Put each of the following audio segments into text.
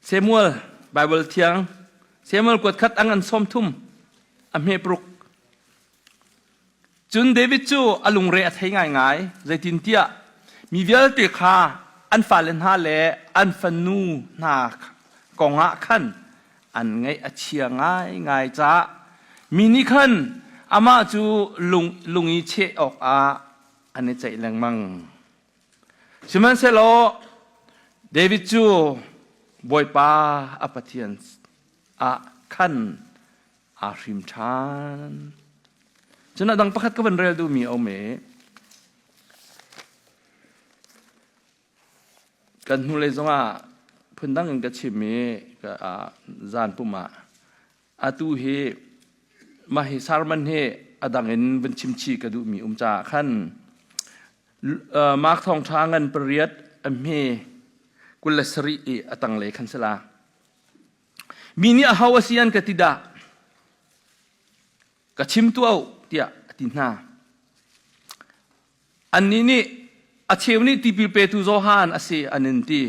Samuel Bible thiang Samuel kuat khat ang an som thum a hme pruk Cun David cu a lungre a thei ngaingai, zeitintiah mi vialte kha an fale hna le an fanu hna kongah khan an ngaih a chia ngaingai caah mi nih khan amah cu lung, lung i cheh awkah an i ceih lengmang. Sihmanhsehlaw David cu Bawipa a Pathian ah khan aa hrim ṭhan. Cun a dang pakhat ka van rel duhmi a um i kan hnulei zongah phundang in ka chim i zan pum ah atu hi mah hi sermon hi a dang in vun chim chih ka duhmi um caah khan Mark thawngṭha ngan pariat a hme 27 i a tanglei khan si la. Mi nih aho a si an ka ti dah? Ka chim tuah u tiah a ti hna. Annih nih a cheu nih tipil petu Johan a si an in ti.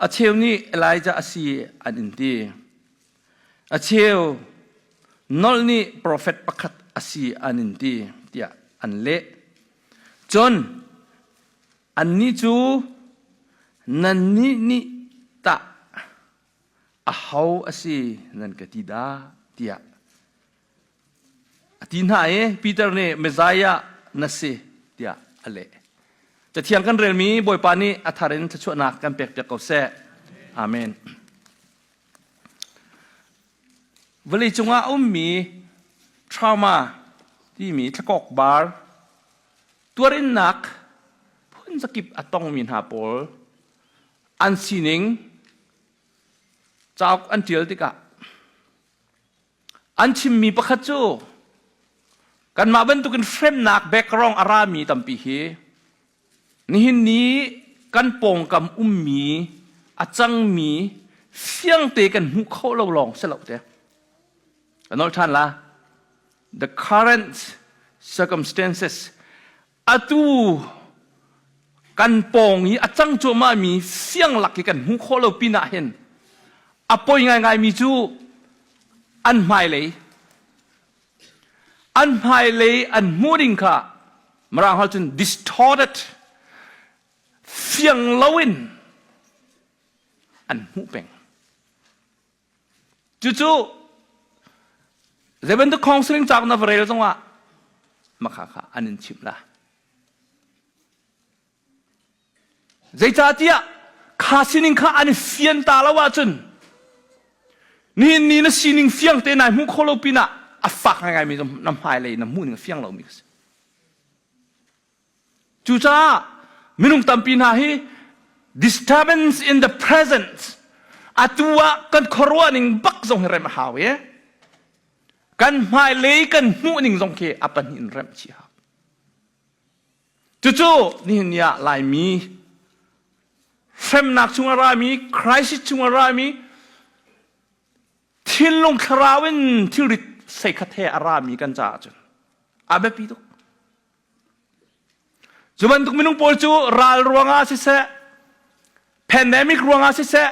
A cheu nih Elijah a si an in ti. A cheu nolh nih profet pakhat a si an in ti tiah an leh. Cun Annih cu nannih nih tah aho a si nan ka ti dah tiah a ti hna i Peter nih Messiah na si tiah a leh. Cathiang kan relmi Bawipa nih a thar in thluachuahnak kan pekpiak ko seh. Amen. Vawlei cungah a ummi trauma timi thlakawk bar Tuarinnak phunzakip a tongmi hna pawl an sining cauk an ṭial tikah an chimmi pakhat cu kanmah bantukin hremnak background a rami tampi hi nihin ni kan pawngkam ummi a cangmi fiangte kan hmuh kho lo lawng si lo te. Ka nolh ṭhan la. The current circumstances atu kan pawng i a cang cuahmah mi siang lak i kan hmuh khawh lo pinah hin a poi ngaingai mi cu an hmailei an hmailei an hmuh ding kha mirang hal cun distorted fiang loin an hmuh peng Cucu zei bantuk counseling cauk na va rel zongah makha kha an in chimh la. Zeicahtiah kha sining kha an i fian ta lo ahcun nihin ni na sining fiang te nai hmuh kho lo pinah a fak ngaingai mi na hmailei na hmuh ning a fiang lomi ka si. Cucaah minung tampi hna hi disturbance in the present atu ah kan khuaruah ning bak zong hi rem a hau i kan hmailei kan hmuh ning zong khi a pahnih in remh chih hau. Cucu nihin ni ah Laimi hremnak chung a rami crisis chung a rami thinlung thlarau in thilrit seikhat he a rami kan caah cun a biapi tuk. Cu bantuk minung pawl cu ral ruangah siseh, pandemic ruangah siseh,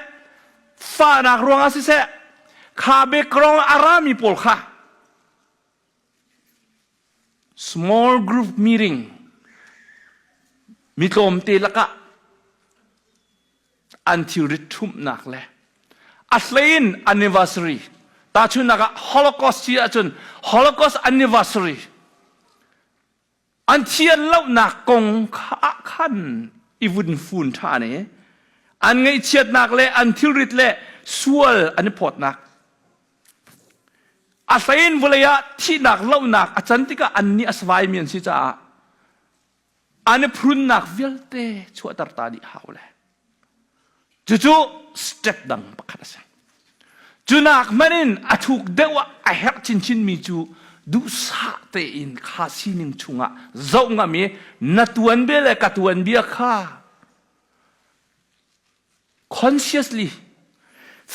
fahnak ruangah siseh, kha background a rami pawl kha small group meeting mi tlawmte lakah an thilrit ṭhumhnak le a hlein anniversary tahchunhnak ah Holocaust si ahcun Holocaust anniversary an thian lonak kong kha ah khan i vun fun ṭhan i an ngaihchiatnak le an thilrit le sual an i phawtnak a hlein vawlei ah thihnak lohnak a can tikah annih a savaimi an si caah an i phrunnak vialte chuahter ta dih hau le cucu step dang pakhat a si cunak hmanh in a thuk deuh ah a herh chinchin mi cu duhsah tein kha sining chungah zoh ngam i na tuanbia le ka tuanbia kha consciously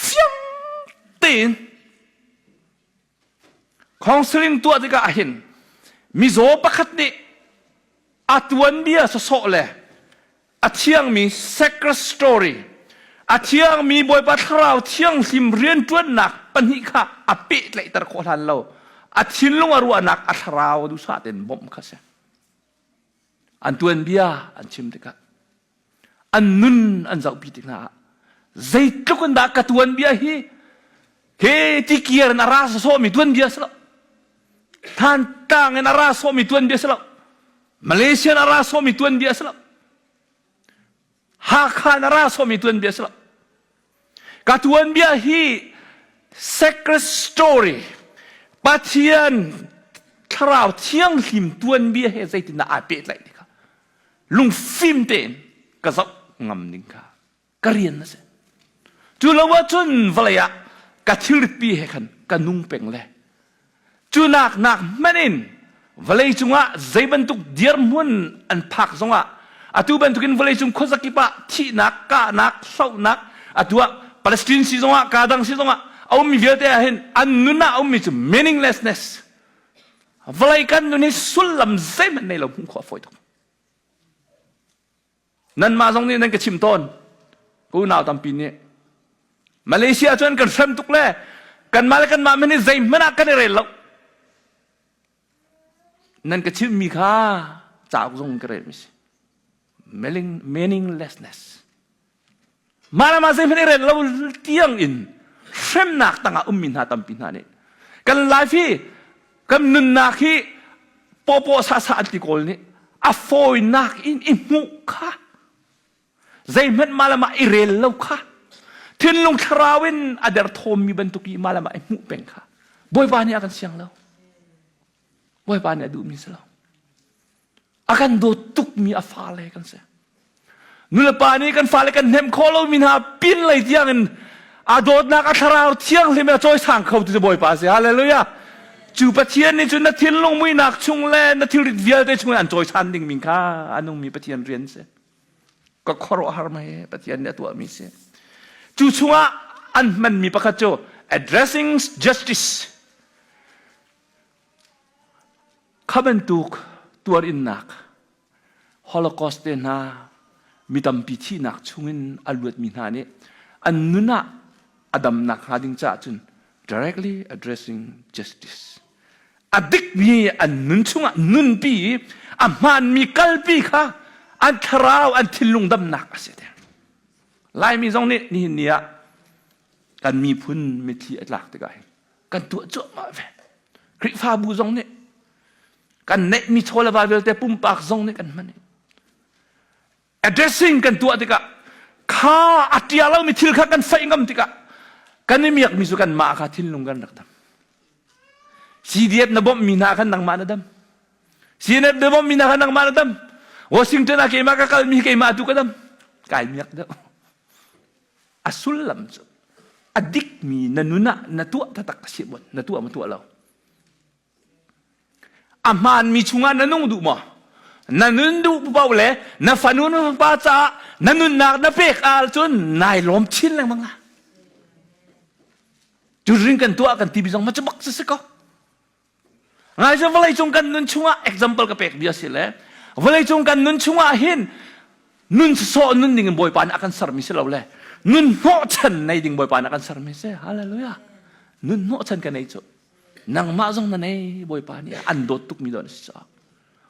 fiang tein Counseling tuah tikah ahhin mizaw pakhat nih a tuanbia sawsawh le a thiangmi sacred story. A thiangmi Bawipa Thlarau Thianghlim rianṭuannak pahnih kha a pehtlaihter khawh hlan lo. A thinlung a ruahnak a thlarau duhsah tein bawmh kha si. An tuanbia an chim tikah an nun an zohpi tik hna ah zeitluk in dah ka tuanbia hi he tikiar in a ra sawhmi tuanbia si lo. Thantlang in a ra sawhmi tuanbia si lo. Malaysia in a ra sawhmi tuanbia si lo. Hakha na ra sawmi tuanbia si lo. Ka tuanbia hi sacred story Pathian thlarau thianghlim tuanbia he zeitindah aa pehtlaih ti kha lungfim tein ka zoh ngam ding kha ka rian a si. Cu lo ahcun vawlei ah ka thilritpi he khan ka nung peng le Cu nak nak hmanh in vawlei cungah zei bantuk dirhmun an phak zongah atu bantukin vawlei cung khuazakip ah thihnak, kahnak, hlohnak atu ah Palestine si zongah ka dang si zongah a ummi vialte ah hin an nun ah a ummi cu meaninglessness vawlei kan nun hi sullam zeihmanh nei lo hmuh khawh a fawi tuk. Nanmah zong nih nan ka chim tawn. Ka unau tampi nih. Malaysia cun kan hrem tuk le kanmah le kanmah hmanh hi zeihmanh ah kan i rel lo. Nan ka chimmi kha cauk zong ka relmi si. Meaninglessness. Mah le mah zeihmanh i rel lo tiang in hremnak tangah ummi hna tampi hna nih kan life hi kan nunnak hi pawpaw sasa an ti kawl nih a fawinak in i hmuh kha zeihmanh mah le mah i rel lo kha thinlung thlarau in a derthawmmi bantuk i mah le mah i hmuh peng kha Bawipa nih a kan siang lo Bawipa nih a duhmi si lo A kan dawt tukmi a fale kan si. Nulepa nih kan fale kan hnemh khawh lomi hna pin lei tiang in a dawtnak a thlarau thianghlim a cawisang kho tu cu Bawipa a si. Hallelujah. Cu Pathian nih cun na thinlung muihnak chung le na thilrit vialte chung in an cawisan ding mi kha a nungmi Pathian rian si. Ka khuaruahhar mei Pathian nih a tuahmi si. Cu chungah an hmanmi pakhat cu addressing justice Kha bantuk tuarinnak Holocaust te hna mi tampi thihnak chungin a luatmi hna nih an nun ah a damnak hnga ding caah cun directly addressing justice a dikmi an nun chungah nunpi i a hmaanmi kalpi kha an thlarau an thinlung damnak a si te Laimi zong nih nihin ni ah kan miphun mitthli a tlak tikah hin kan tuah cuahmah ve Khrihfabu zong nih kan neihmi chaw le va vialte pumpak zong nih kan hman addressing kan tuah tikah kha a tia lomi thil kha kan faih ngam tikah kan i miakmi cu kan mah kha thinlung kan rak dam CDF na bawmhmi hna khan nangmah na dam CNF na bawmhmi hna khan nangmah na dam Washington ah keimah ka kalmi keimah tu ka dam kai miak deuh A sullam cu a dikmi na nun ah na tuah taktak a si maw na tuah maw tuah lo. A hmaanmi chungah na nung duh maw? Na nun duh paoh le na fanu na fapa caah na nunnak na pek ahcun nai lawm chin lengmang ah. Cu ring kan tuah kan ti bi zong ma cu bak si ko. Ngai cu vawleicung kan nun chungah example ka pek bia si le vawleicung kan nun chungah hin nun sawh nun ding in Bawipa nih a kan sermi si lo le nun hnawhchan nei ding Bawipa nih a kan sermi si hallelujah nun hnawhchan ka nei cu nangmah zong na nei Bawipa nih an dawt tukmi dawt na si caah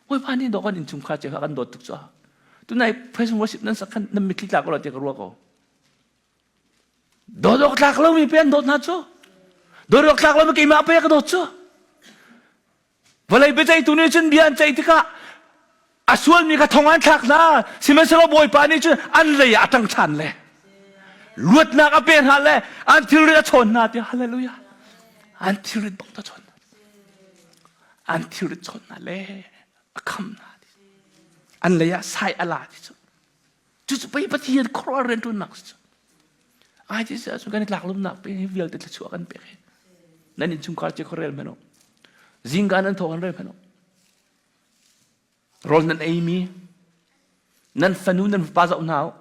Bawipa nih dawt kan innchungkhar cio kha kan dawt tuk caah tunai praise and worship nan sak khan nan mitthli tla ko lo ti ka ruah ko Dawt awk tlak lomi pe an dawt hna cu. Dawt awk tlak lomi keimah pe ka dawt cu. Vawlei biaceihtu nih cun bia an ceih tikah a sualmi kha thong an thlak hna. Sihmanhsehlaw Bawipa nih cun an lei ah a ṭang ṭhan le luatnak a pe hna le an thilrit a chawn hna tiah hallelujah. An thilrit bak ta chawn hna. An thilrit chawn hna le a kham hna. An lei ah sai a la ti cu. Cucu pei Pathian khuaruahhar rianṭuannak si cu. Ai ti si ahcun kan i tlak lumnak pe hi vialte thluachuah kan pek hi. Nan innchungkhar cio kha rel hmanh u. Zingka nan tho kan rel hmanh u. Rawl nan eimi, nan fanu nan fapa zoh hna u.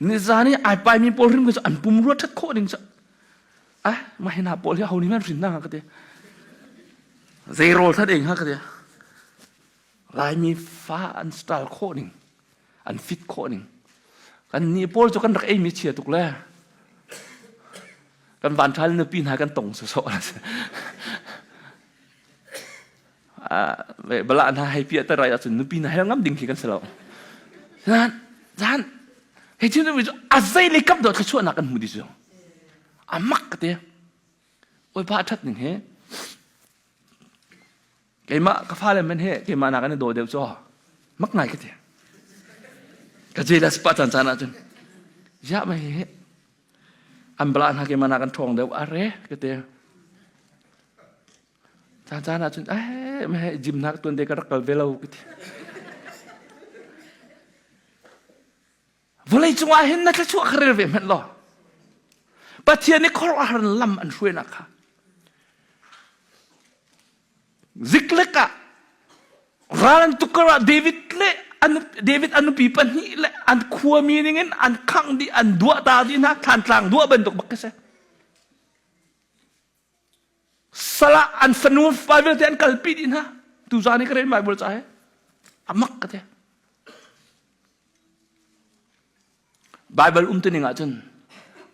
Nizan i ai paimi pawl hrim cu an pum rua ṭhat khawh ding cu. Ah, mah hi hna pawl hi ho nih man hrin hna ka ti. Zei rawl that eng ha ka ti. Laimi fa an style khawh ning, an fit khawh ning. Kan nih pawl cu kan rak eimi chia tuk le kan vanṭhal nupi hna kan tong sawsawh. Bala hna hei piah te rai ahcun nupi hna hel ngam ding khi kan si lo. Zan zan hei thil cu a zei le kap do thluachuahnak kan hmu di cu. A mak ka te. Bawipa a ṭhat ning hi keimah ka fale men he keimah nak an i daw deuh caw mak ngai ka ti. Ka jealous pah caan caan ahcun ziah mei hi an bala hna keimah nak an ṭhawng deuh are ka ti. Caan caan ahcun eh mei gym nak tuan te ka rak kal ve lo ka ti. Vawlei cungah hin na thluachuah kha rel ve hmanh law Pathian nih khuaruahhar in lam an hruainak kha ziklek ah ral an tuk ah David le an David an nupi pahnih le an khuami ningin an khangh dih an duah ta dih hna thlantlang duah bantuk bak khi si Salah an fanu fa vialte an kalpi dih hna. Tuzaan i ka rel Bible ca he. A mak ka ti. Bible um tuning ahcun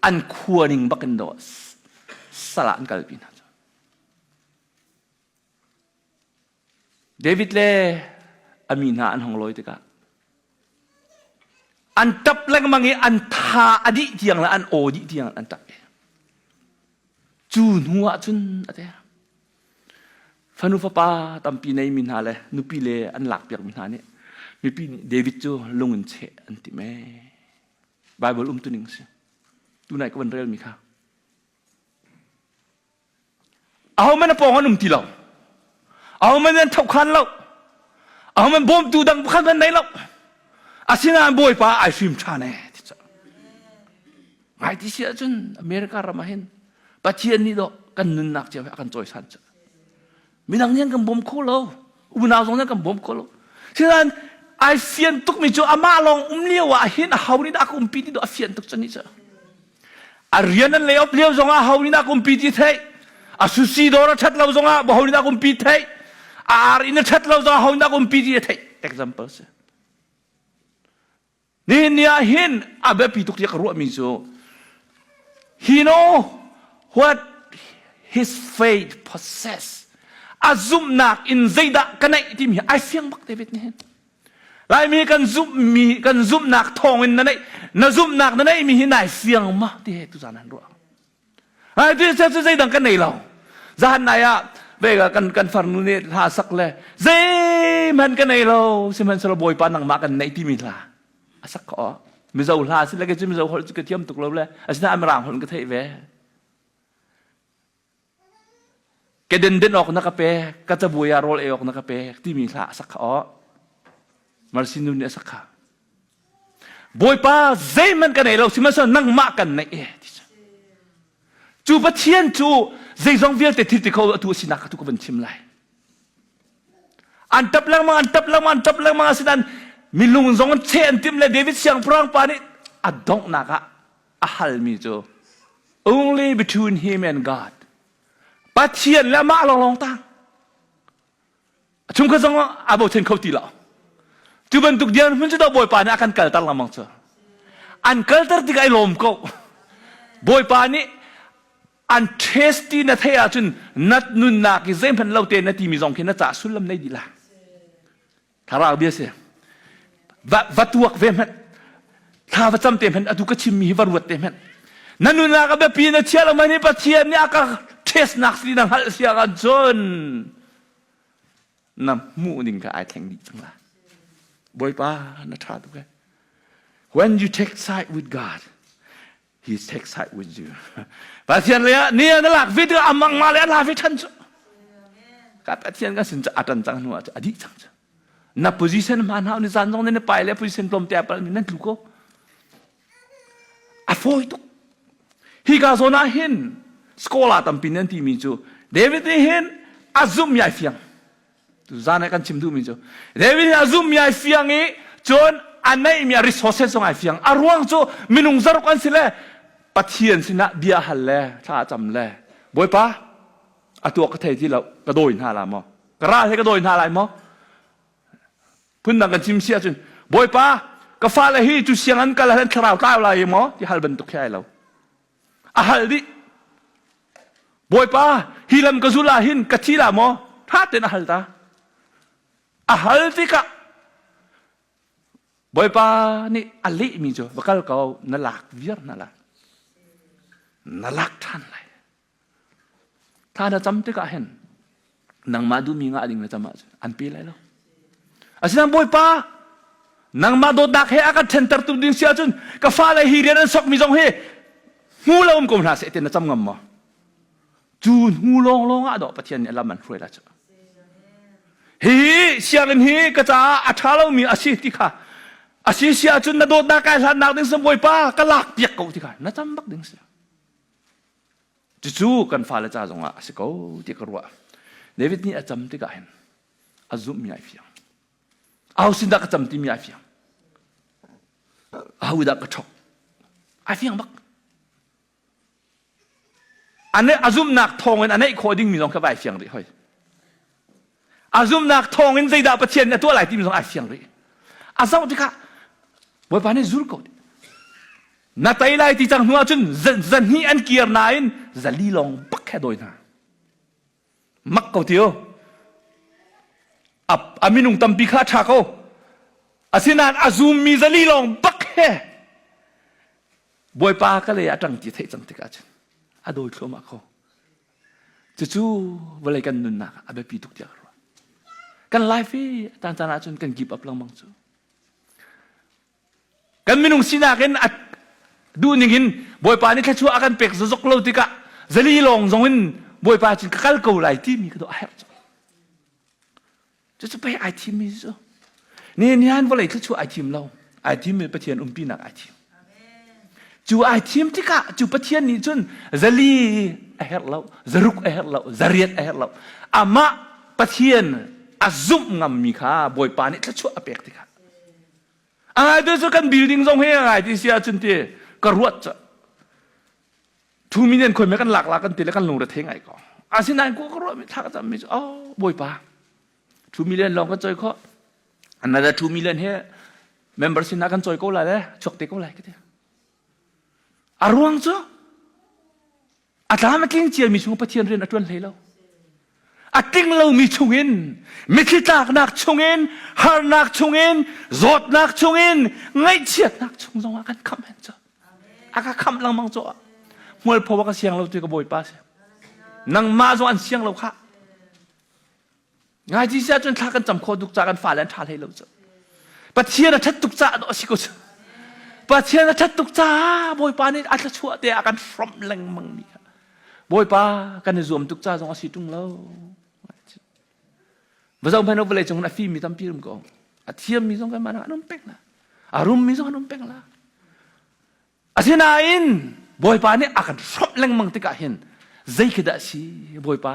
an khua ning bakin do salah an kalpi hna. David le a mi hna an hong lawi tikah an ṭap lengmang i an tha a dih tiang le an aw dih tiang an ṭap. Cu hnu ah cun a ti. Fanu fapa tampi neimi hna le nupi le an lakpiakmi hna nih mipi nih David cu lung in cheh an ti me. Bible um tuning si. Tunai ka van relmi kha. Ahohmanh a pawng an um ti lo. Ahohmanh an thohkhan lo. Ahohmanh bawmtu dang pakhat hmanh nei lo. Asinain Bawipa ai hrim ṭhan ee ti cu. Ngai ti si ahcun America ram ah hin Pathian nih dawh kan nunnak cio he a kan cawisan cu. Midang nih an kan bawm kho lo. Unau zong nih an kan bawm kho lo. Sinain ai fian tukmi cu amah lawng um lio ah hin aho nih dah a ka umpi ti dawh a fian tuk cu ni cu. A rian an lay off lio zongah ho nih dah kumpi ti theih. A sushi dawr a ṭhat lo zongah ho nih dah kumpi theih. A ar inn a ṭhat lo zongah ho nih dah kumpi ti a theih. Example si. Nihin ni ah hin a biapi tuk tiah ka ruahmi cu he know what his faith possess. A zumhnak in zeidah ka neih timi hi ai fiang bak David nih hin. Laimi kan zumhmi kan zumhnak thawngin na neih na zumhnak na neihmi hi nai fiang ma ti he tuzan an ruah. Ai tu cu zeidang kan nei lo. Zahan nai ah vega kan kan farnu nih hla sak le zeihmanh ka nei lo sihmanhsehlaw Bawipa nangmah kan neih timi hla a sak ko. Mizo hla si le ke cu Mizo holh cu ka thiam tuk lo le asinain Mirang holh in ka theih ve. Ke den awk na ka pek, ka cabuai ah rawl ei awk na ka pek timi hla a sak kha aw. Marsi nu nih a sak kha. Bawipa zeihmanh ka nei lo sihmanhsehlaw nangmah kan neih e ti cu. Cu Pathian cu zeizong vialte thil ti kho atu a sinak kha tu ka van chim lai. An tap lengmang, an tap lengmang, an tap lengmang asinain milung zong an cheh an timh le David siangpahrang pa nih a donghnak ah a halmi cu only between him and God Pathian le amah lawnglawng tang a chungkhat zong aa bochan kho ti lo cu bantuk dirhmun cu Bawipa nih a kan kalter lengmang cu an kalter tikah ai lawm ko Bawipa nih an test ti na theih ahcun na nunnak i zeihmanh lo te na timi zong khi na ca sullam nei dih la Thlarau bia si. Va, va tuak ve hmanh. Thla va cam te hmanh. Atu ka chimmi hi va ruat te hmanh. Na nunnak a biapi na chia lo mani Pathian nih a ka testnak si na hngalh sia kan cun na hmuh ning kha ai thleng dih cang la. Bawipa na ṭha tuk e. When you take side with God, he take side with you. Pathian le ah ni na lak ve tikah amang ma le a la ve ṭhan cu. Ka Pathian kan sin cu a ṭan cang hnu ah cu a dih cang cu. Na position hma hna ni zan zong na pai le position tlawm te pal mi nan tlu ko. A fawi tuk. Hi ka zawn ah hin scholar tampi nan timi cu David nih hin a zumh mi ai fiang. Tuzan ah kan chim duhmi cu David nih a zumhmi ai fiang i cun a neihmi a resources zong ai fiang. A ruang cu minung zaruk an si le Pathian sinah bia hal le thla cam le Bawipa a tuah ka thei ti lo ka dawi hna la maw ka ral he ka dawi hna lai maw phundang kan chim si ahcun Bawipa. Ka fale hi cu siang an kal ah thlarau tlau lai maw ti hal bantuk khi ai lo. A hal dih. Bawipa, hi lam ka zul ah hin ka thi la maw? Tha tein a hal ta. A hal tikah Bawipa nih a lehmi cu va kal ko na lak viar hna lai. Na lak ṭhan lai. Thla na cam tikah hin nangmah duhmi ngah ding na cam ahcun an pe lai lo. Asinain Bawipa nangmah dawtnak he a kan ṭhentertu ding si ahcun ka fale hi rian an sokmi zong hi hmu lo um ko hna seh ti na cam ngam maw? Cu hnu lawnglawng ah dawh Pathian nih a lam an hruai lai cu. Hihi sianginn hi ka caah a ṭha lomi a si ti kha a si si ahcun na dawtnak kai hlannak ding si Bawipa ka lak piak ko ti kha na cam bak ding si. Cucu kan fale ca zongah a si ko ti ka ruah. David nih a cam tikah hin a zumhmi ai fiang. Aho sin dah ka cam timi ai fiang. Aho dah ka ṭhok. Ai fiang bak. A zumhnak thawngin a neih khawh dingmi zong kha vai fiang rih hoi. A zumhnak thawngin zeidah Pathian nih a tuah lai timi zong ai fiang rih. A zoh tikah Bawipa nih zul ko. Na tei lai ti cang hnu ahcun zahnih an kir nain zali lawng bak he dawi hna. Mak ko tio. A, a minung tampi kha a ṭha ko. Asinain a zummi zali lawng bak he Bawipa ka lei ah ṭang ti theih cang tikah cun a dawi thluahmah ko. Cucu vawlei kan nunnak ah a biapi tuk tiah ka ruah. Kan life hi caan caan ahcun kan give up lengmang cu. Kan minung sinak in a duhning in Bawipa nih thluachuah a kan pek zozok lo tikah zali lawng zong in Bawipa cun ka kal ko lai timi ka dawh a herh cu. Cucu pei ai thimmi cu. Ni nihan vawlei thluachuah ai thim lo. Ai thimmi Pathian umpinak ai thim. Cu ai thim tikah cu Pathian nih cun zali a herh lo, zaruk a herh lo, zariat a herh lo. Amah Pathian a zumh ngammi kha Bawipa nih thluachuah a pek tikah. A ngai tu cu kan building zong hi a ngai ti si ahcun ti ka ruat cu. Thu minian khoi me kan lak la kan ti le kan lungre the ngai ko. Asinain ku ka ruah mi thla ka cam mi cu oh Bawipa 2 million lawng kan choi kho. Another 2 million he member sinah kan choi ko lai le chuak te ko lai ka ti. A ruang cu a tlam a tling ciami chung Pathian rian a ṭuan hlei lo. A tling lomi chungin mitthli tlaknak chungin harnak chungin zawtnak chungin ngaihchiatnak chung zongah kan khamh hen cu. A ka khamh lengmang cu hmualpho a ka siang lo tu ka bawipa si. Nangmah zong an siang lo khah. Ngaiji si ahcun thla kan cam khawh tuk ca kan fale an ṭha hlei lo cu. Pathian a ṭhat tuk caah a si ko cu. Pathian a ṭhat tuk caah Bawipa nih a thluachuah te a kan hrawmh lengmang mi kha. Bawipa kan i zuam tuk ca zong a si ṭung lo. Va zoh hmanh vawlei cung a fimmi tampi um ko. A thiammi zong kan mah an um peng la. A rummi zong an um peng la. Asinain Bawipa nih a kan hrawmh lengmang tikah hin zei khi dah si Bawipa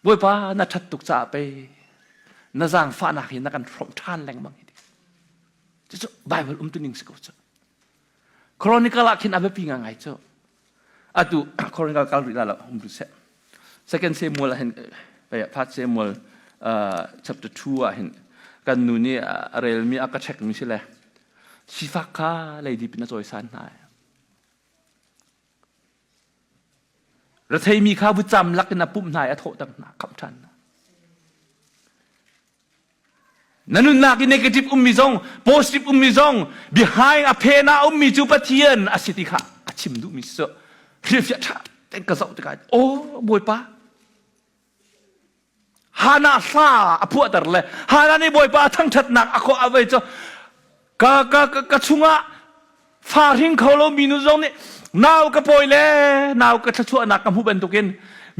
Bawipa na ṭhat tuk caah pei na zaangfahnak hi na kan hrawmh ṭhan lengmang hi cucu Bible umtuning si ko cu Chronicle ah khin a biapi ngai cu atu Chronicle kal rih la lo um rih seh Second Samuel ah hin First Samuel uh, chapter 2 ah hin kan nu nih a relmi a ka check mi si le sifak kha leidip in a cawisan hna retheimi kha vutcam lak in a pumh hna i a thawhter hna khamh ṭhan hna Na nunnak i negative ummi zong, positive ummi zong, behind a phen ah ummi cu Pathian a si ti kha a chim duhmi si cu hrilhfiah ṭha tein ka zoh tikah aw Bawipa Hana hla a phuahter le Hana nih Bawipa a thangṭhatnak a khawh a vei cu ka ka ka chungah fa hring kho lo mi nu zong nih nau ka pawi le nau ka thluachuahnak ka hmuh bantukin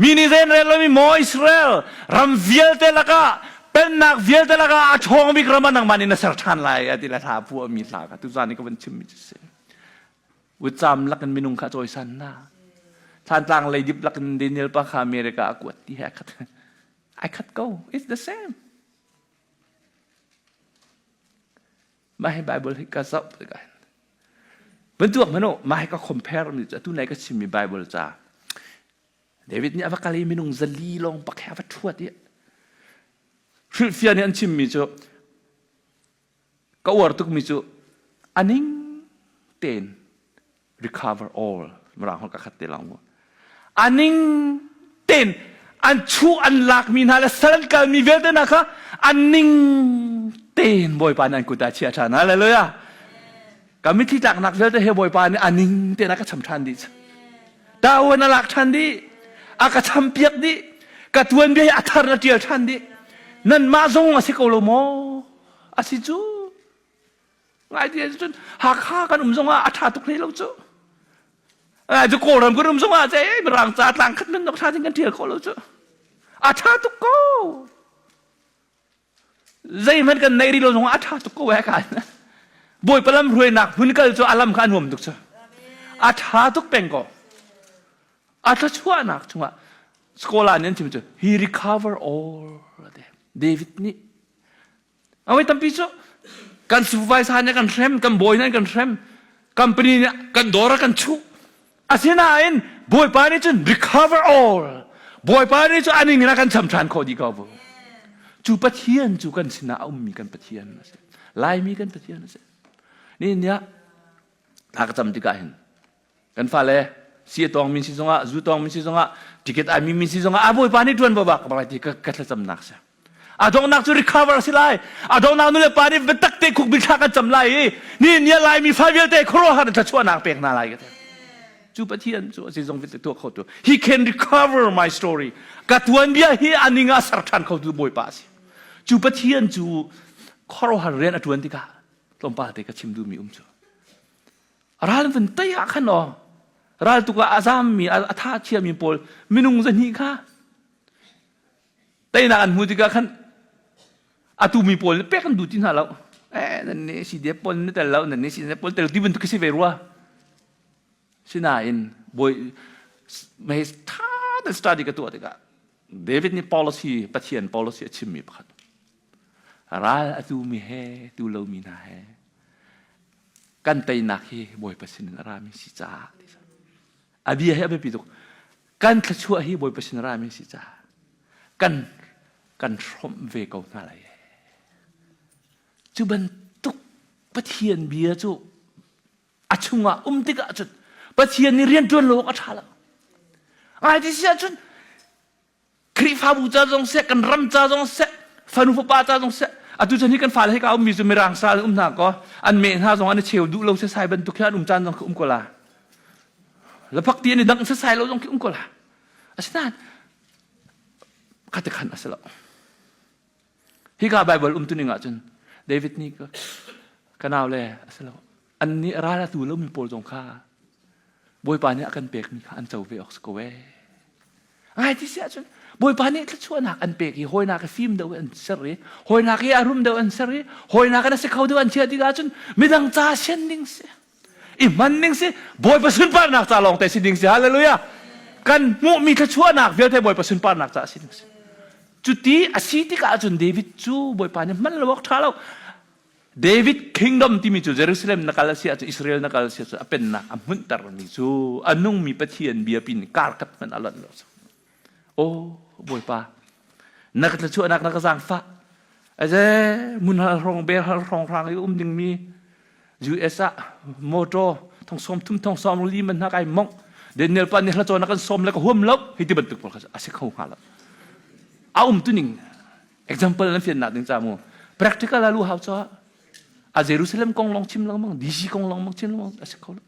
mi nih zei an rel lomi maw Israel ram vialte lakah pennak vialte lakah a ṭhawng bik ram ah nangmah nih na ser ṭhan lai a ti le hla phuahmi hla kha tuzan i ka van chimmi cu si Ucam lakin minung kha cawisan na Thlantlang leidip lakin Daniel pa kha America a kuat ti he a khat ai khat ko it's the same Mah hi Bible hi ka zoh tikah hin bantuk hmanh u mah hi ka compare mi cu atu nai ka chimmi Bible ca David nih a va kal i minung zali lawng pak he a va ṭhuat i hrilhfiah nih an chimmi cu Ka uar tukmi cu aning tein recover all mirang holh ka khat te lang mu aning ten an chu an lakmi hna le sal an kalmi vialte hna kha an ning ten bawipa nih an kut ah chia ṭhan hallelujah ka mitthli tlaknak vialte he bawipa nih a ning ten a ka cham ṭhan dih tawan a lak ṭhan dih a ka cham piak dih ka tuanbia hi a thar na ṭial ṭhan dih nanmah zong a si ko lo maw a si cu Ngai ti cun Hakha kan um zongah a ṭha tuk hlei lo cu. Ngai cu Kawlram kan um zongah ce Mirang ca tlang khat men nok ṭha ding kan ṭial khawh lo cu. A ṭha tuk ko. Zeihmanh kan neih rih lo zongah a ṭha tuk ko he kan. Bawipa lam hruainak hmun kal cu a lam kha a nuam tuk cu. A ṭha tuk peng ko. A thluachuahnak chungah scholar nih an chim cu he recover all. David nih Awai tampi cu kan supervisor nih kan hrem, kan bawi nih kan hrem, company nih kan dawr a kan chuh. Asinain Bawipa nih cun recover all. Bawipa nih cun aning in a kan cham ṭhan khawh dih ko bu. Cu Pathian cu kan sinah a ummi kan Pathian a si. Laimi kan Pathian a si. Ni ni ah thla ka cam tikah hin kan fale si a tawng min si zongah zu tawng min si zongah ticket ai mi min si zongah a bawipa nih tuan bawak ka ti ka ka thlacamnak si a donghnak cu recover si lai a donghnak nu le pa nih biatak te khuk bil thla kan cam lai i ni ni lai mi fa vialte khuaruahhar in thluachuahnak pek hna lai ka ti cu pathian cu a zong vialte tuah kho tu he can recover my story ka tuanbia hi aning ah ser ṭhan kho tu bawipa a si cu pathian cu khuaruahhar rian a ṭuan tikah tlawmpal te ka chim duhmi um cu Ral vun tei ah khan aw ral tuk ah a zammi a tha chiami pawl minung zahnih kha teinak an hmu tikah khan a tumi pawl nih pek an duh ti hna lo eh nan nih CDF pawl na tel lo nan nih CDF pawl tel ti bantuk khi si ve rua sinain bawi mei tha ten study ka tuah tikah David nih policy Pathian policy a chimmi pakhat Ral a tumi he tu lomi hna he kan teinak hi Bawipa sinin a rami si caah a bia hi a biapi tuk. Kan thluachuah hi Bawipa sin a rami si caah kan kan hrawmh ve ko hna lai. Cu bantuk Pathian bia cu a chungah um tikah cun Pathian nih rian ṭuan lo awk a ṭha lo. Ngai ti si ahcun Khrihfabu ca zong seh, kan ram ca zong seh, fanu fapa ca zong seh, atu chan hi kan fale hi ka ummi cu mirang sa an um hna ko an meh hna zong an i cheu duh lo sesai bantuk hi an um caan zong khi um ko la laphak ti an i dangh sesai lo zong khi um ko la asinain khate khan a si lo hika Bible um tuning ah cun David nih ka nau le a si lo an nih ral a tu lomi pawl zong kha Bawipa nih a kan pekmi kha an co ve awk si ko ee. Ngai ti si ahcun Bawipa nih thluachuahnak an pek i hawinak i fim deuh an ser i hawinak i a rum deuh an ser i hawinak in a si kho deuh an chiah tik ahcun midang ca sian ding si i hman ding si Bawipa sunparnak ca lawng te si ding si hallelujah kan hmuhmi thluachuahnak vialte Bawipa sunparnak ca si ding si cuti a si tikah cun David cu Bawipa nih hman lo awk ṭha lo David kingdom timi cu Jerusalem na kal a si ahcun Israel na kal a si ahcun a pennak a hmunhtermi cu a nungmi Pathian bia pin kar khat hmanh a lonh lo. Aw Bawipa na ka thluachuahnak na ka zaangfah aze mun hal hrong bel hal hrong hrang i um dingmi US ah motor thong som thum thong som li man hna kai mong Daniel pa nih hla cawn kan som le ka huam lo hi ti bantuk pawl kha a si kho hnga lo a um tu ning Example nan fiannak ding ca mu. Practical a lu hau cho a Jerusalem kong long chim lengmang DC kong lengmang chim lengmang a si kho lo.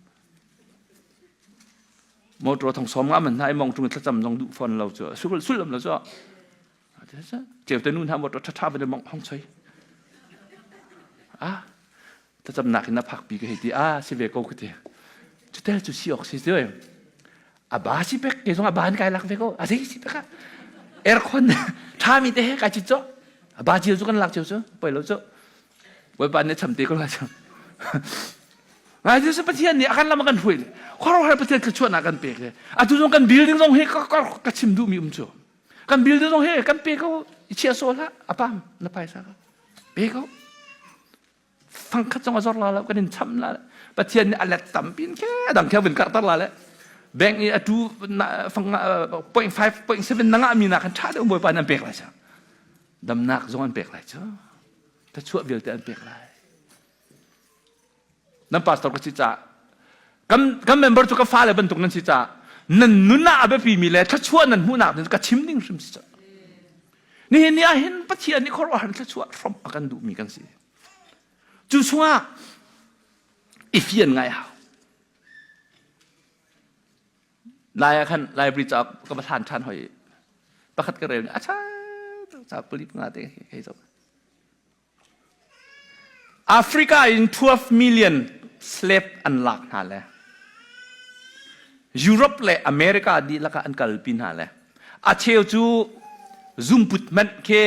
Motor thong som nga man hna i mong tung thlacam zong duh fon lo chu sul sullam lo chu ceu te nu hna motor tha tha van mong hong choi ah thlacamnak in a phakpi ka hei ti a si ve ko ka ti cutel cu si awk si cu a ba si pek ke zong a ba in kai lak ve ko a zei si pek ah aircon ṭhami te he kai cit cu a ba cio cu kan lak cio cu poi lo cu bawipa nih cham te ko la cu ngai cu pathian nih a kan lam a kan hruai le khuaruahhar pathian thluachuahnak kan pek le atu zong kan building zong hi ka chim duhmi um cu kan building zong hi kan pe ko i chia saw hlah a pam na phaisa ka pe ko fangkhat zong a zor la lo kan in cham la pathian nih a let tampi in khe dang khe vun karhter la le bank i atu fang 0.5 0.7 na ngah mi na khan tha deuh bawipa nan pek lai cha damnak zong an pek lai cha ta chuah vialte an pek lai. Nan pastor ka si caah kan kan member cu ka fale bantuk nan si caah nan nun ah a biapi mi le thluachuah nan hmuhnak ding ka chim ding hrim si caah. Nihin ni ah hin Pathian nih khuaruahhar thluachuah hrawmh a kan duhmi kan si. Cu chungah i fian ngai hau. Lai ah khan library cauk ka va hlan ṭhan hoi. Pakhat ka rel a ṭha ca pali nga te hei zoh. Africa in 12 million slave an lak hna le Europe le America dihlak ah an kalpi hna le a cheu cu zungput hmanh khi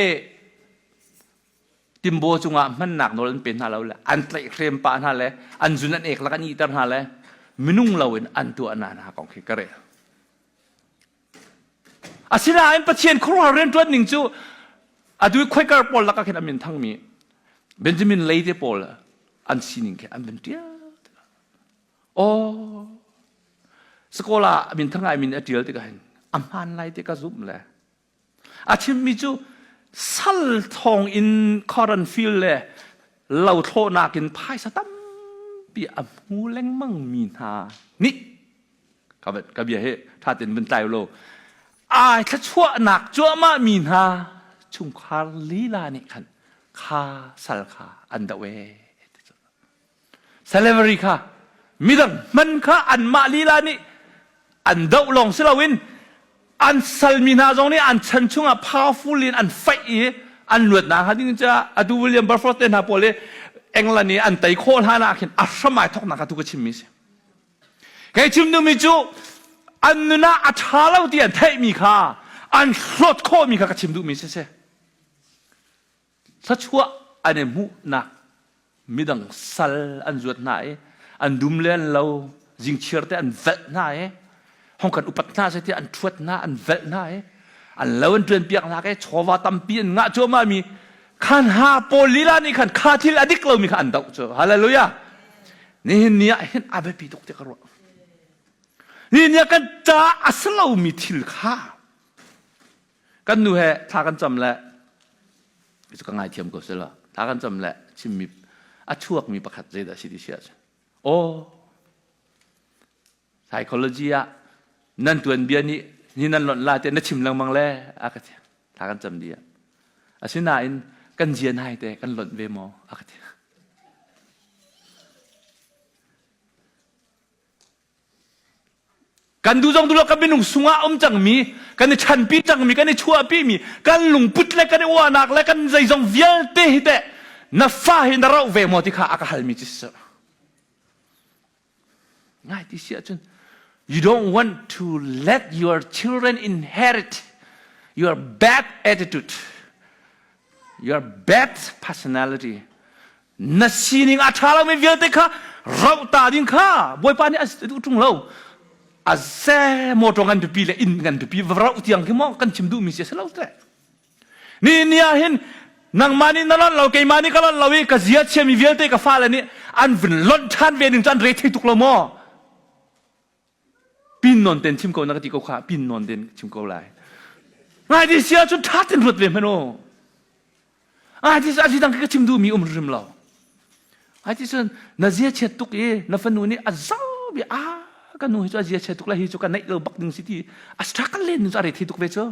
timbaw cungah hmannak nawl an pe hna lo le an tlaihhrem pah hna le an zun an ek lak an ihter hna le minung loin an tuah hna hna kong khi ka rel. Asinain Pathian khuaruahhar rianṭuan ning cu atu i Quaker pawl lakah khin a min thangmi Benjamin Lay te pawl an sining khi an van ṭial. Aw, Sakola a min thang ngai min a ṭial tikah hin a hmaan lai ti ka zumh le A chimmi cu sal thawng in cotton field le lothlawhnak in phaisa tampi a hmu lengmang mi hna nih ka bia hi ṭha tein vun tlai lo ai thluachuahnak cuahmah mi hna chungkhar lila nih khan kha sal kha an doh ee Slavery kha midang hman kha anmah lila nih an doh lawng si loin an salmi hna zong nih an chan chungah powerful in an fight i an luatnak hnga ding caah atu William Wilberforce te hna pawl i England i an tei khawh hlan ah khin a hram ai thoknak kha tu ka chimmi si. Kei chim duhmi cu an nun ah a ṭha lo ti an theihmi kha an hlawt khawhmi kha ka chim duhmi si si. Thluachuah an i hmuhnak midang sal an zuat hna i an dum le an lo zingchiar te an velh hna i hong kan upat hna seh tiah an ṭhuat hna an velh hna i an lo an ṭuan piak hna ke chawva tampi an ngah cuahmah mi khan ha pawl lila nih khan kha thil a dik lomi kha an doh cu hallelujah nihin ni ah hin a biapi tuk tiah ka ruah nihin ni ah kan ca a si lomi thil kha Kan nu he thla kan cam le cu ka ngaithiam ko sila thla kan cam le chimmi a chuakmi pakhat zeidah si ti si ahcun aw psychology ah nan tuanbia nih ni nan lonh la tiah na chim lengmang le a ka ti thla kan cam di ah asinain kan zian hai te kan lonh ve maw a ka ti Kan duh zong duh lo kan minung sungah um cangmi, kan i ṭhanpi cangmi, kan i chuahpimi, kan lungput le kan i uahnak le kan zeizong vialte hi teh na fa hi na rauh ve maw ti kha a ka halmi cu si. Ngai ti si ahcun you don't want to let your children inherit your bad attitude, your bad personality. Na sining a ṭha lomi vialte kha roh ta ding kha Bawipa nih a duh ṭung lo. A ze motor ngan pipi le inn ngan pipi va roh tiang khi maw kan chim duhmi si a si lo teh. Ni ni ah hin nangmah nih na lonh lo keimah nih ka lonh lo i ka zia chiami vialte ka fale nih an vun lonh ṭhan ve ning cu an re thei tuk lo maw? Pin nawn ten chim ko na ka ti ko kha pin nawn ten chim ko lai. Ngai ti si ahcun ṭha ten ruat ve hmanh u. Ai ti a dang ka chim duhmi um hrim lo. Ai ti cun na zia chiat tuk i na fanu nih a zau bi a ka nu hi cu a zia chiat tuk le hi cu ka neih lo bak ding si ti a struggle len cu a re thi tuk ve cu.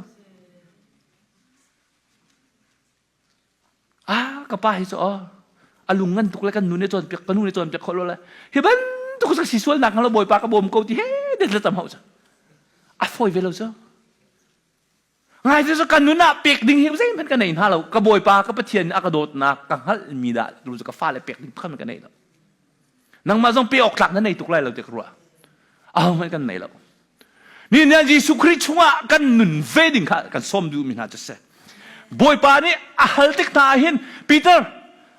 Ah ka pa hi cu aw a lung ngan tuk le kan nu nih cawnpiak ka nu nih cawnpiak khawh lo le hi bantuk cu si sual nak lo bawipa ka bawm ko ti he det le tam hau cu a fawi ve lo cu Ngai cu kan nun ah pek ding hi zeihmanh ka nei hna lo. Ka Bawipa ka Pathian nih a ka dawtnak ka hngalhmi dah tu cu ka fale pek ding pakhat ka nei lo. Nangmah zong pe awk tlak na nei tuk lai lo ti ka ruah. Ahohmanh kan nei lo. Ni nih Jesuh Khrih chungah kan nun ve ding kha kan sawm duhmi hna cu si. Bawipa nih a hal tik hna ah hin Peter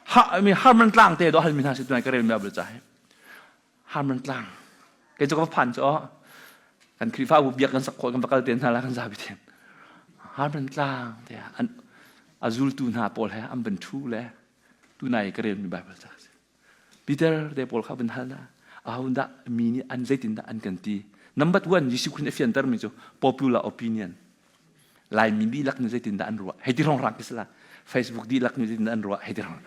ha, mi Harman tlang te do halmi hna si tunai ka rel mi Bible ca hi. Harman tlang. Kei cu ka va phan cu kan Khrihfabu biak kan sak khawh kan va kal te hna la kan zapi thiam. Harman tlang te an a zultu hna pawl he an van thu le tunai ka relmi Bible ca si. Peter te pawl kha van hal na aho dah mi nih an zeitin dah an kan ti. Number one Jesuh Christ a fianter mi cu popular opinion. Laimi dihlak nih zeitin dah an ruah hei ti rong rang ki sila Facebook dihlak nih zeitin dah an ruah hei ti rong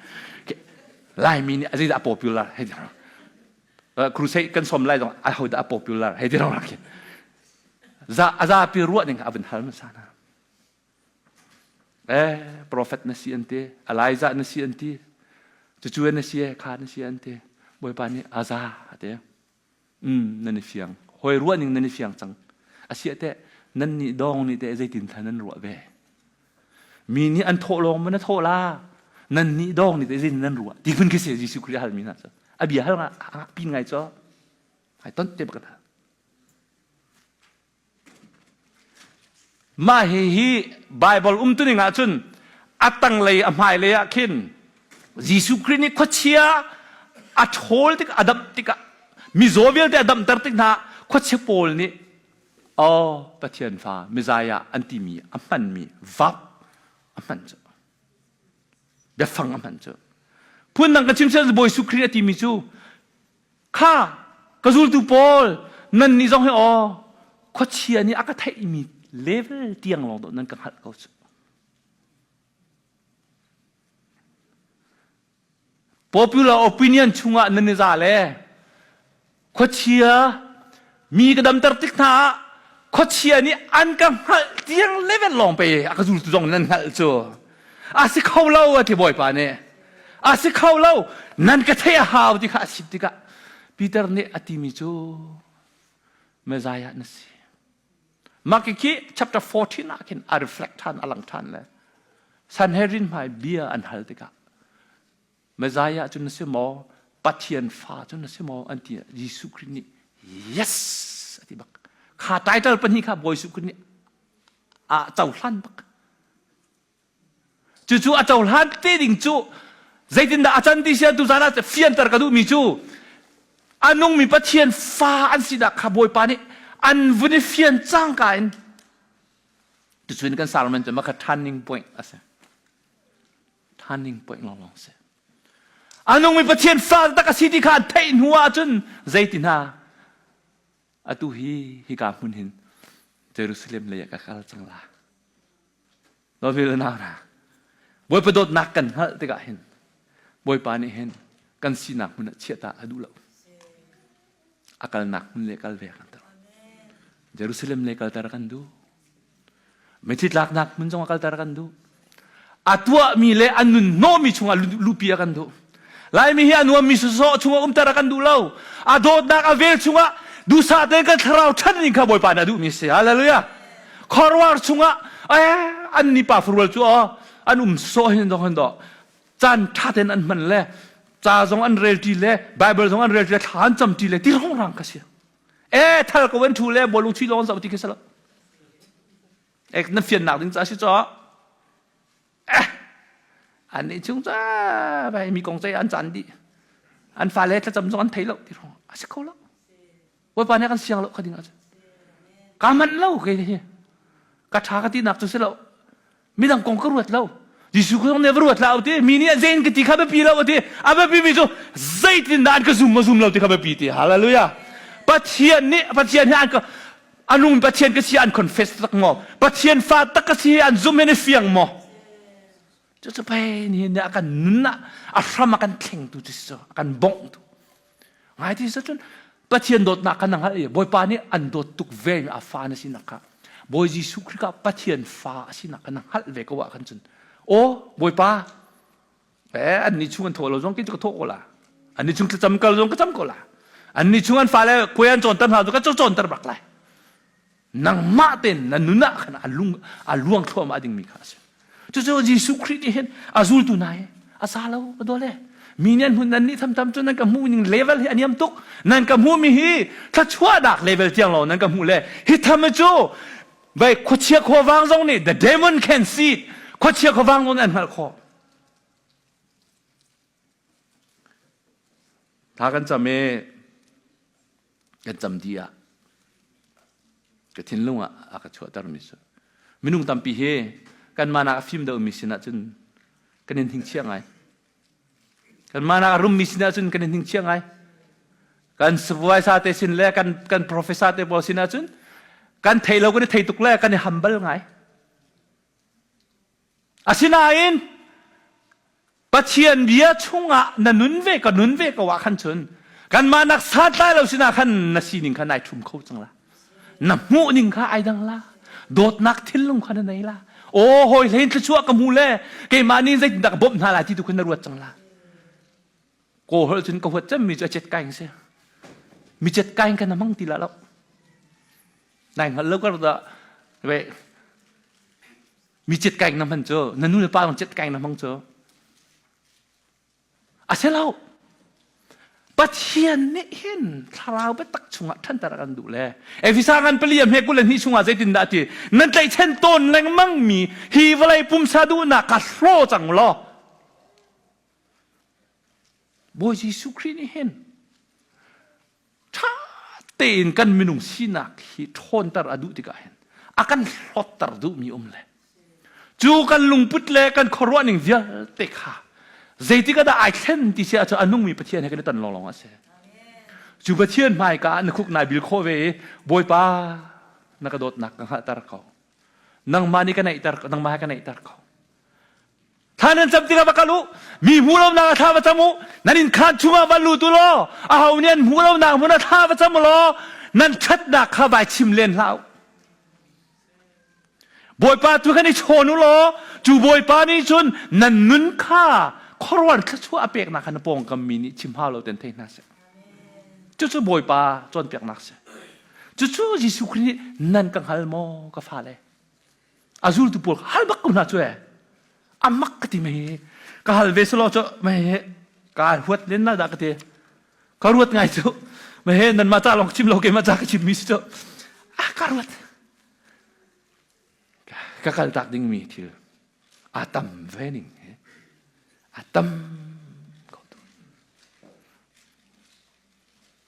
Laimi nih zeidah popular hei ti rong. Crusade kan som lai zong a ho dah a popular hei ti rong rak khin. Za a zapi ruah ning a vun hal hmasa hna. Eh, prophet na si an ti, Elijah na si an ti, cucu na si kha na si an ti. Bawipa nih aza a ti. Mm, nan i fiang. Hoi ruah ning nan i fiang cang. Asiah teh nan nih dawng nih teh zeitin thla nan ruah ve. Mi nih an thawh lawng ma na thawh la. Nan nih dawng nih teh zeitin nan ruah. Ti phun khi si Jesuh Khrih hal mi hna cu. A bia hal nga pin ngai cho. Ai ton te bak hal. Mah hihi Baibal umtuning ahcun a tanglei a hmailei ah khin Jesuh Khrih nih khuachia a ṭhawl tik a damh tikah mizaw vialte a damhter tik hna khuachia pawl nih aw Pathian fa Messiah an timi a hmanmi vap a hman cu biafang a hman cu phundang ka chim sel Bawi Jesuh Khrih a timi cu Kha ka zultu pawl nan nih zong hi aw khuachia nih a ka theihmi level tiang lawng dawh nan ka hngalh ko cu. Popular opinion chungah nan i za le khuachia mi ka damter tik hna ah khuachia nih an ka hngalh tiang level lawng pe a ka zultu zong nan hngalh cu. A si kho lo a ti Bawipa nih. A si kho lo nan ka theih a hau ti kha a chim tikah Peter nih a timi cu Messiah na si. Mah khi chapter 14 ah khin a reflect ṭhan a lang ṭhan le Sanhedrin hmai bia an hal tikah Messiah cu na si maw? Pathian fa cu na si maw? an ti Jesuh Khrih nih yes a ti bak. Kha title pahnih kha Bawi Jesuh Khrih nih a cohlan bak. Cucu a cohlan te ding cu zeitindah a can ti sia tuzan ah fianter ka duhmi cu a nungmi Pathian fa an sinak kha Bawipa nih an vun i fian cangka in tuchun kan sermon cu makha turning point a si. Turning point lawnglawng si. A nungmi Pathian fa tak a si ti kha an theih hnu ahcun zeiti hna atu hi hika hmun hin Jerusalem lei ah ka kal cang la. Dawtmi le nau hna, Bawipa dawtnak kan hngalh tikah hin Bawipa nih hin kan sinak hmun ah chiahta a duh lo. A kalnak hmun le kal ve kan ter. Jerusalem le kalter kan duh. Mithi tlaknak hmun zong a kalter kan duh. A tuahmi le a nun hnawhmi chungah lupi a kan duh. Laimi hi a nuammi sawsawh chungah umter a kan duh lo. A dawtnak a vel chungah duhsah tein kan thlarau ṭhan ning kha Bawipa nih a duhmi a si. Hallelujah. Khuaruahhar chungah eh an ni pa farual cu aw an um sawh hin dong hin dawh caan ṭha tein an hman le ca zong an rel ṭi le Bible zong an rel ṭi le thla an cam ṭi le ti rongrang ka si. Eh thal ko an ṭhu le bawlung chuih lawng zoh ti khi si lo. Eh na fiannak ding ca si caw. Eh an nih chung ca vai mi kong cei an caan dih. An fale thlacam zong an thei lo ti rong a si kho lo. Bawipa nih a kan siang lo kha ding ahcun. Ka manh lo kei hi. Ka ṭha ka tinak cu si lo. Midang kong ka ruat lo. Jesuh kong nih va ruat hlah ti. Mi nih zein ka ti kha biapi lo ti. A biapi mi cu zeitin dah an ka zum ma zum lo ti kha biapi ti. Hallelujah. Pathian nih Pathian hi an ka anung Pathian ka si an confess tak maw? Pathian fa tak ka si an zum hin i fiang maw? Cucu pei nihin ni a kan nun ah a hram a kan thlengtu cu si a kan bonghtu. Ngai ti cun Pathian dawtnak kan hngalh i Bawipa nih an dawt tuk ve mi a fa na sinak kha Bawi Jesuh Khrih kha Pathian fa a sinak kan hngalh ve ko ah khan cun aw Bawipa eh an nih chung an thawh lo zong kei cu ka thawh ko la an nih chung thlacam kal zong ka cam ko la an nih chung an fale khuai an cawnter hna cu ka cawnter bak lai nangmah tein na nun ah khan a lung a luang thluahmah dingmi kha a si cucu Jesuh Khrih nih hin a zultu hna hi a sa lo ka dawle mi nih an hmun nan nih thamtam cu nan ka hmuh ning level hi a niam tuk nan ka hmuh mi hi thluachuahnak level tiang lo nan ka hmuh le hi tham cu vai khuachia khuavang zong nih the demon can see it khuachia khuavang zong nih an hngalh khawh Tha kan cam i kan cam dih ah ka thinlung ah a ka chuahtermi cu minung tampi hi kanmah nak a fim deuhmi sinah cun kan in hingchia ngai. Kanmah nak a rummi sinah cun kan in hingchia ngai. Kan supervisor te sin le kan kan professor te pawl sinah cun kan thei lo kan i thei tuk le kan i humble ngai. Asinain Pathian bia chungah na nun ve ka nun ve ko ah khan cun. Kanmah nak santlai lo sinah khan na sining kha nai ṭhum kho cang la. Na hmuh ning kha ai dang la. Dawtnak thinlung kha na nei la. Aw hawi hlein thluachuah ka hmu le keimah nih zeitindah ka bawmh hna lai ti tu khan na ruat cang la. Kaw holh cun ka huat cemmi cu a cet kaing si. Mi cet kaing kan hmang ti la lo. Nai hngal lo kar dah ve mi cet kaing na hman cu na nu le pa zong cet kaing na hmang cu. A si lo. Pathian nih hin thlarau biatak chungah ṭhanter a kan duh le Efesa ngan pali a hme 22 chungah zeitindah a ti nan tlaihchan tawn lengmang mi hi vawlei pumsa duhnak kha hlaw cang law Bawi Jesuh Khrih nih hin ṭha tein kan minung sinak hi ṭhawnter a duh tikah hin a kan hlawtter duhmi um le cu kan lungput le kan khuaruah ning vialte kha zeitik ah dah ai thlen ti si ahcun a nungmi Pathian he kan i ton lawnglawng a si. Cu Pathian hmaika ah na khuk nai bil khawh ve i Bawipa na ka dawtnak ka hngalhter ko. Nangmah nih ka naihter nangmah he ka naihter ko. Thla nan cam tikah va kal u. Mi hmuh lonak ah thla va cam u. Nan innkhaan chungah va lut u law aho nih an hmuh lonak hmun ah thla va cam u law nan ṭhatnak kha vai chim len hlah u. Bawipa tu khan i chawn u law cu Bawipa nih cun nan nun kha khuaruahhar thluachuah a peknak kha na pawngkam mi nih chim hau lo ten thei hna seh. Cucu Bawipa cawnpiaknak si. Cucu Jesuh Khrih nih nan ka hngal maw ka fale? A zultu pawl hal bak ko hna cu e. A mak ka ti mei. Ka hal ve selaw cu mei ka huat len la dah ka ti. Ka ruat ngai cu. Mei nan mah ca lawng chim lo keimah ca ka chim mi si cu. Ah ka ruat. Ka kal tak ding mi thil a tam ve ning he. A tam ko tu.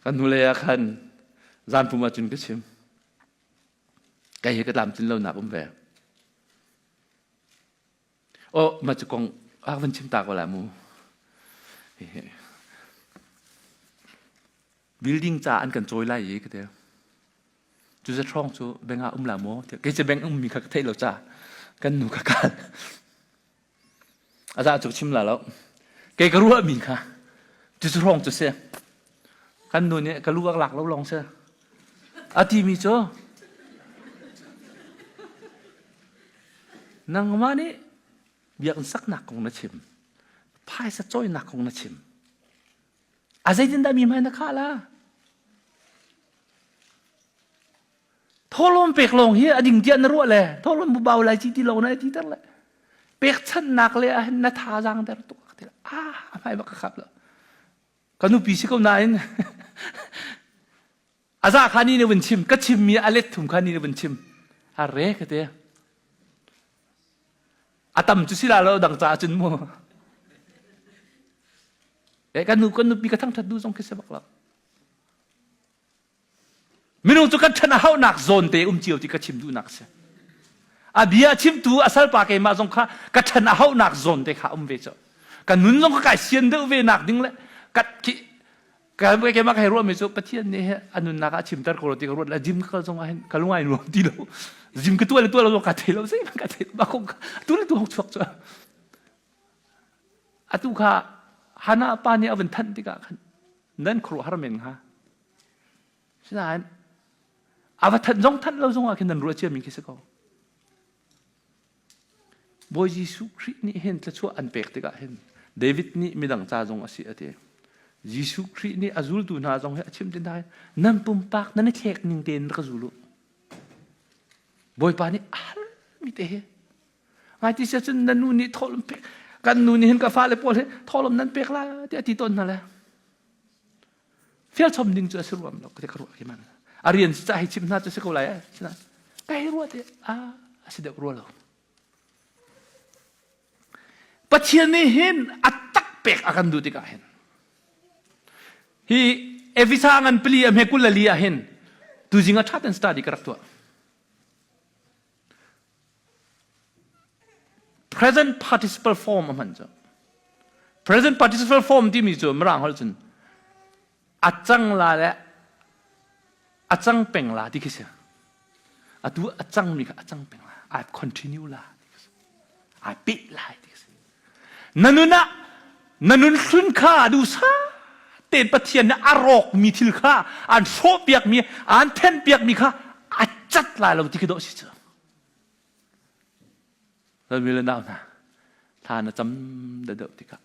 Kan hnulei ah khan zan pum ah cun ka chim. Kei hi ka tlamtlin lonak um ve. Oh, mah cu kong a van chim ta ko la mu. Building ca an kan cawi lai i ka ti. Cu za hrawng cu beng ah um la maw? Kei cu beng ummi kha ka theih lo ca. Kan nu ka kal. A za cu chim la lo. Kei ka ruahmi kha cucu hrawng cu si. Kan nu nih ka lu a lak lo lawng si. A timi cu nangmah nih biakinn saknak kong na chim. Phaisa cawinak kong na chim. A zeitindah mi hmai na khah la? Thawhlawm pek lawng hi a ding tiah na ruah le thawhlawm bu bau lai ci ti lawng na ti ter le pekchanhnak le ah na thazaang der tuk ka ti ah a hmai bak ka khap lo ka nupi si ko nain a za kha ni ne vun chim ka chim mi a let thum kha ni ne vun chim a re ka te a tam cu si la lo dang ca cun mu eh kan nu kan nupi ka thangthat du zong khi se bak lo Minung cu kan ṭhan a hauhnak zawn te um cio ti ka chim duhnak a si. A bia chimtu a salpa keimah zong kha ka ṭhan a hauhnak zawn te kha um ve cu. Ka nun zong kha kai sian deuh ve nak ding le ka khi ka keimah ka hei ruahmi cu Pathian nih a nunnak ah chimter ko lo ti ka ruat le gym ka kal zong ah hin ka lung ai nuam ti lo. Gym ka tuah le tuah lo zong ka thei lo zeihmanh ka thei lo. Mah kong tu le tu hong chuak cu. Atu kha Hannah pa nih a vun thanh tikah khan nan khuaruahhar men hnga. Sinain a va thanh zong thanh lo zong ah khin nan ruah ciami khi si ko. Bawi Jesuh Khrih nih hin thluachuah an pek tikah hin David nih midang ca zong a si a ti. Jesuh Khrih nih a zultu hna zong hi a chimh ti hna nan pumpak nan i thlek ning tein rak zul u. Bawipa nih a halmi te hi ngai ti sia cun na nu nih thawhlawm pek kan nu nih hin ka fale pawl hi thawhlawm nan pek la tiah ti tawn hna le Fial chom ding cu a si ruam lo ka ka ruah khi man. A rian ca hi chim hna cu si ko lai eh. Sina ka hei ruah te a a si deuh rua lo. Pathian nih hin a tak pek a kan duh tikah hin hi Efesa ngan pali a hme kul le li ah hin tuzing a ṭha ten study ka rak tuah. Present participle form a hman cu. Present participle form timi cu Mirang holh cun a cang la le a cang peng la ti khi si. Atu a cangmi kha a cang peng la. I continue la ti khi si. I peh lai ti khi si. Na nun ah na nun hlun kha duhsah. tein Pathian nih a rawkmi thil kha an hrawhpiakmi an thenpiakmi kha a cat lai lo ti khi dawh si cu. Lalmi le nau hna, thla na cam deuh tikah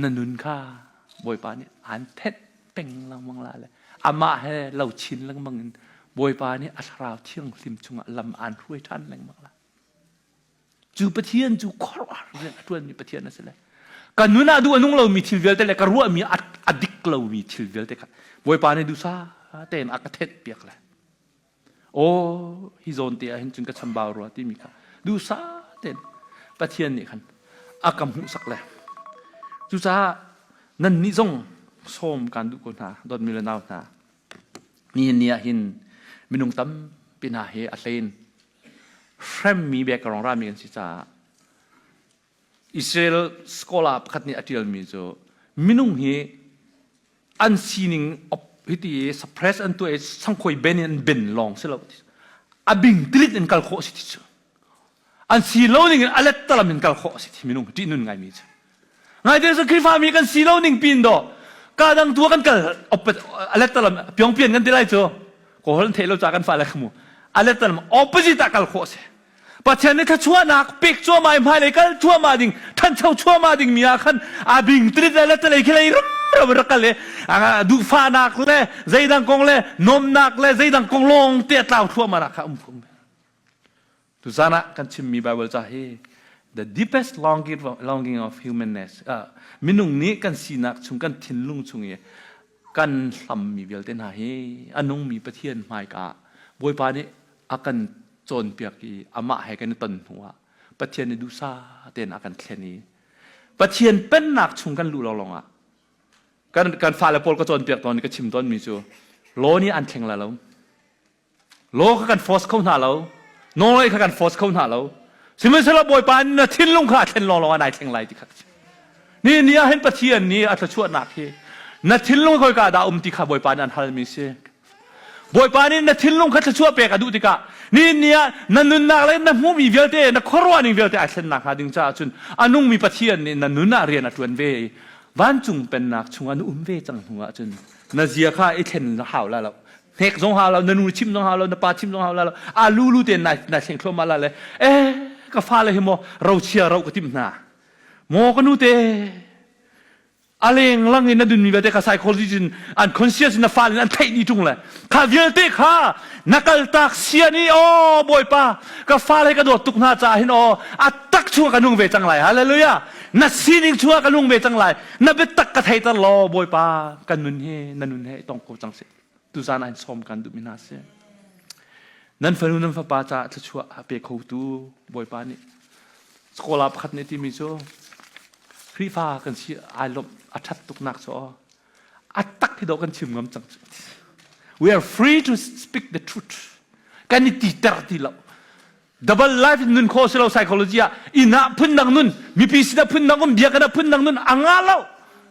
na nun kha Bawipa nih aan thenh peng lengmang la le amah he lo chin lengmang in Bawipa nih a thlarau thianghlim chungah lam aan hruai ṭhan lengmang la. Cu Pathian cu khuaruahhar rian a ṭuanmi Pathian a si le ka nun ah duh a nung lomi thil vialte le ka ruahmi a dik lomi thil vialte kha Bawipa nih duhsah tein a ka thenh piak le Aw hi zawn te ah hin cun ka chambau rua timi kha duhsah tein Pathian nih khan a ka hmuhsak le cucaah nannih zong sawm kaan duh ko hna dawtmi le nau hna nihin ni ah hin minung tampi hna hi a hlein hremmi background rami kan si caah Israel scholar pakhat nih a ṭialmi cu minung hi an sining hiti i suppress an tuah i sangkhawi ben in an ben lawng si lo a bing tilit in kal khawh si ti cu an si lo ning in a let talam in kal khawh si ti minung ṭih nun ngaimi cu ngaite cu Khrihfa mi kan si lo ning pin do ka dang tu kan kal a let talam pyongpian kan ti lai cu kawl an theih lo ca kan fa le khamu a let talam opposite ah kal khawh si Pathian nih thluachuahnak pek cuahmah i hmailei kal cuahmah ding ṭhancho cuahmah ding mi ah khan a bing tilit le letalei khi lei rumro rak kal i duhfahnak le zeidang kong le nuamnak le zeidang kong lawng te a tlau thluahmah nak kha um khum. Tuzan ah kan chimmi Bible ca hi the deepest longing, longing of humanness uh, minung nih kan sinak chung kan thinlung chung i kan hlammi vialte hna hi a nungmi Pathian hmaika Bawipa nih a kan cawnpiak i amah he kan i ton hnuah Pathian nih duhsah tein a kan thlen i Pathian pennak chung kan luh lawnglawng ah kan kan fale pawl ka cawnpiak tawn i ka chim tawnmi cu law nih an thleng la lo law kha kan force kho hna lo nawlngeih kha kan force kho hna lo sihmanhsehlaw Bawipa na thinlung kha a thlen lawnglawng ah nai thleng lai ti kha ni ni ah hin Pathian nih a thluachuahnak hi na thinlung khoika dah um ti kha Bawipa nih an halmi si Bawipa nih na thinlung kha thluachuah pek a duh tikah nihin ni ah na nunnak le na hmuhmi vialte na khuaruah ning vialte ai thlennak hnga ding caah cun a nungmi Pathian nih na nun ah rian a ṭuan ve i vancung pennak chungah na um ve cang hnu ah cun na zia kha i thlen hau la lo hnek zong hau lo na nu chim zong hau lo na pa chim zong hau la lo a lulu tein nai nai thleng thluahmah la le eh ka fale hi maw rochia ro ka timh hna maw ka nu te a lenglang in na dunmi vialte kha psychology in unconscious in na fale in an theih dih ṭung le kha vialte kha na kaltak sian i aw bawipa ka fale ka dawt tuk hna caah hin aw a tak chungah ka nung ve cang lai hallelujah na sining chungah ka nung ve cang lai na biatak ka theiter law bawipa kan nun hi na nun he tong ko cang seh tuzan ah hin sawm kan duhmi hna si nan fanu nan fapa caah thluachuah a pe khotu bawipa nih scholar pakhat nih timi cu Khrihfa kan si ai lawmh a ṭhat tuknak cu aw a tak hi dawh kan chim ngam cang we are free to speak the truth kan i titer ti lo double life in nun khawh si lo psychology ah inn ah phundang nun mipi sinah phundang um biakinn ah phundang nun a nga lo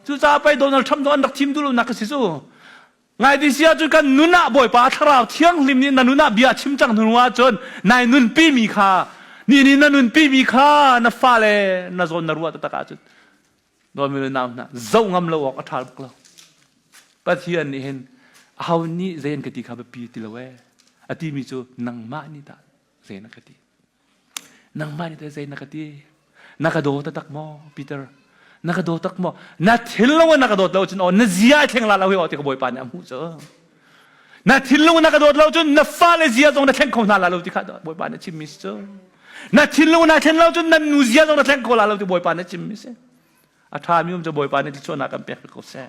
cucaah pei Donald Trump zong an rak thim duh lo nak ka si cu Ngai si ahcun kan nun ah Bawipa Thlarau Thianghlim nih na nun ah bia chim cang hnu ahcun nai nunpi mi kha ni nih na nunpi mi kha na fale na zawn na ruah taktak ahcun dawmi le nau hna zoh ngam lo awk a ṭha bak lo. Pathian nih hin aho nih zei an ka ti kha biapi ti lo ee a timi cu nangmah nih dah zei na ka ti. Nangmah nih teh zei na ka ti? Na ka daw taktak maw, Peter? Na ka daw tak maw? Na thinlung in na ka dawt lo cun aw na zia ai thleng la lo hi aw ti ka Bawipa nih a hmuh cu. Na thinlung in na ka dawt lo cun na fale zia zong na thleng kho hna la lo ti kha Bawipa nih a chimmi si cu. Na thinlung na thlen lo cun nan nu zia zong na thleng kho la lo ti Bawipa nih a chimmi si. A ṭhami um cu Bawipa nih thluachuahnak kan pek ko seh.